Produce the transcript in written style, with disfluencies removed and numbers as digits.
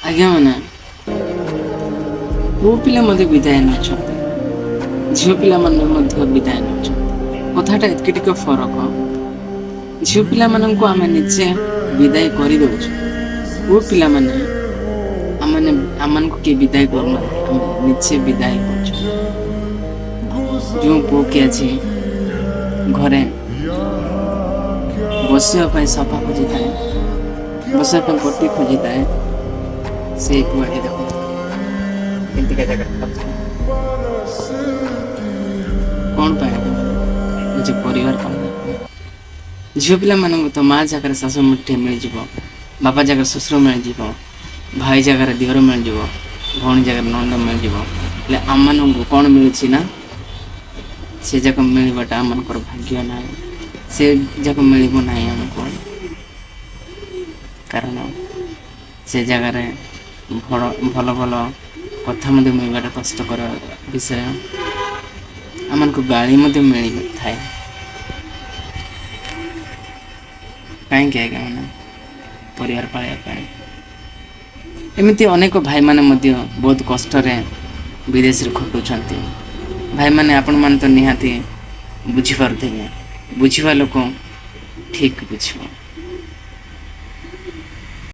ଆଜ୍ଞା ମାନେ, ପୁଅ ପିଲା ମଧ୍ୟ ବିଦାୟ ନେଉଛନ୍ତି, ଝିଅ ପିଲାମାନେ ମଧ୍ୟ ବିଦାୟ ନେଉଛନ୍ତି। କଥାଟା ଏତିକି ଟିକେ ଫରକ, ଝିଅ ପିଲାମାନଙ୍କୁ ଆମେ ନିଜେ ବିଦାୟ କରିଦେଉଛୁ। ପୁଅ ପିଲାମାନେ, ଆମମାନେ ଆମମାନଙ୍କୁ କିଏ ବିଦାୟ କରୁନାହାନ୍ତି, ଆମେ ନିଜେ ବିଦାୟ କରୁଛୁ। ଯେଉଁ ପୁଅକି ଆଜି ଘରେ ବସିବା ପାଇଁ ସୋଫା ଖୋଜିଥାଏ, ବସିବା ପାଇଁ ପଟି ଖୋଜିଥାଏ, ସେଇ ପୁଅ ଆଜି ଦେଖନ୍ତୁ କେମିତିକା ଜାଗାରେ ଖାଉଛି। କ'ଣ ପାଇଁ ଆଜ୍ଞା? ନିଜ ପରିବାର ପାଇଁ। ଝିଅ ପିଲାମାନଙ୍କୁ ତ ମା ଜାଗାରେ ଶାଶୁ ମୁଠେ ମିଳିଯିବ, ବାପା ଜାଗାରେ ଶ୍ୱଶୁର ମିଳିଯିବ, ଭାଇ ଜାଗାରେ ଦିଅର ମିଳିଯିବ, ଭଉଣୀ ଜାଗାରେ ନଣନ୍ଦ ମିଳିଯିବ। ହେଲେ ଆମମାନଙ୍କୁ କ'ଣ ମିଳୁଛି ନା, ସେ ଯାକ ମିଳିବାଟା ଆମମାନଙ୍କର ଭାଗ୍ୟ ନାହିଁ। ସେ ଯାକ ମିଳିବ ନାହିଁ ଆମକୁ, କାରଣ ସେ ଜାଗାରେ ଭଲ ଭଲ ଭଲ କଥା ମଧ୍ୟ ମିଳିବାଟା କଷ୍ଟକର ବିଷୟ। ଆମମାନଙ୍କୁ ଗାଳି ମଧ୍ୟ ମିଳିଥାଏ। କାହିଁକି ଆଜ୍ଞା ମାନେ? ପରିବାର ପାଳିବା ପାଇଁ। ଏମିତି ଅନେକ ଭାଇମାନେ ମଧ୍ୟ ବହୁତ କଷ୍ଟରେ ବିଦେଶରେ ଖଟୁଛନ୍ତି। ଭାଇମାନେ, ଆପଣମାନେ ତ ନିହାତି ବୁଝିପାରୁଥିବେ। ବୁଝିବା ଲୋକ ଠିକ୍ ବୁଝିବ।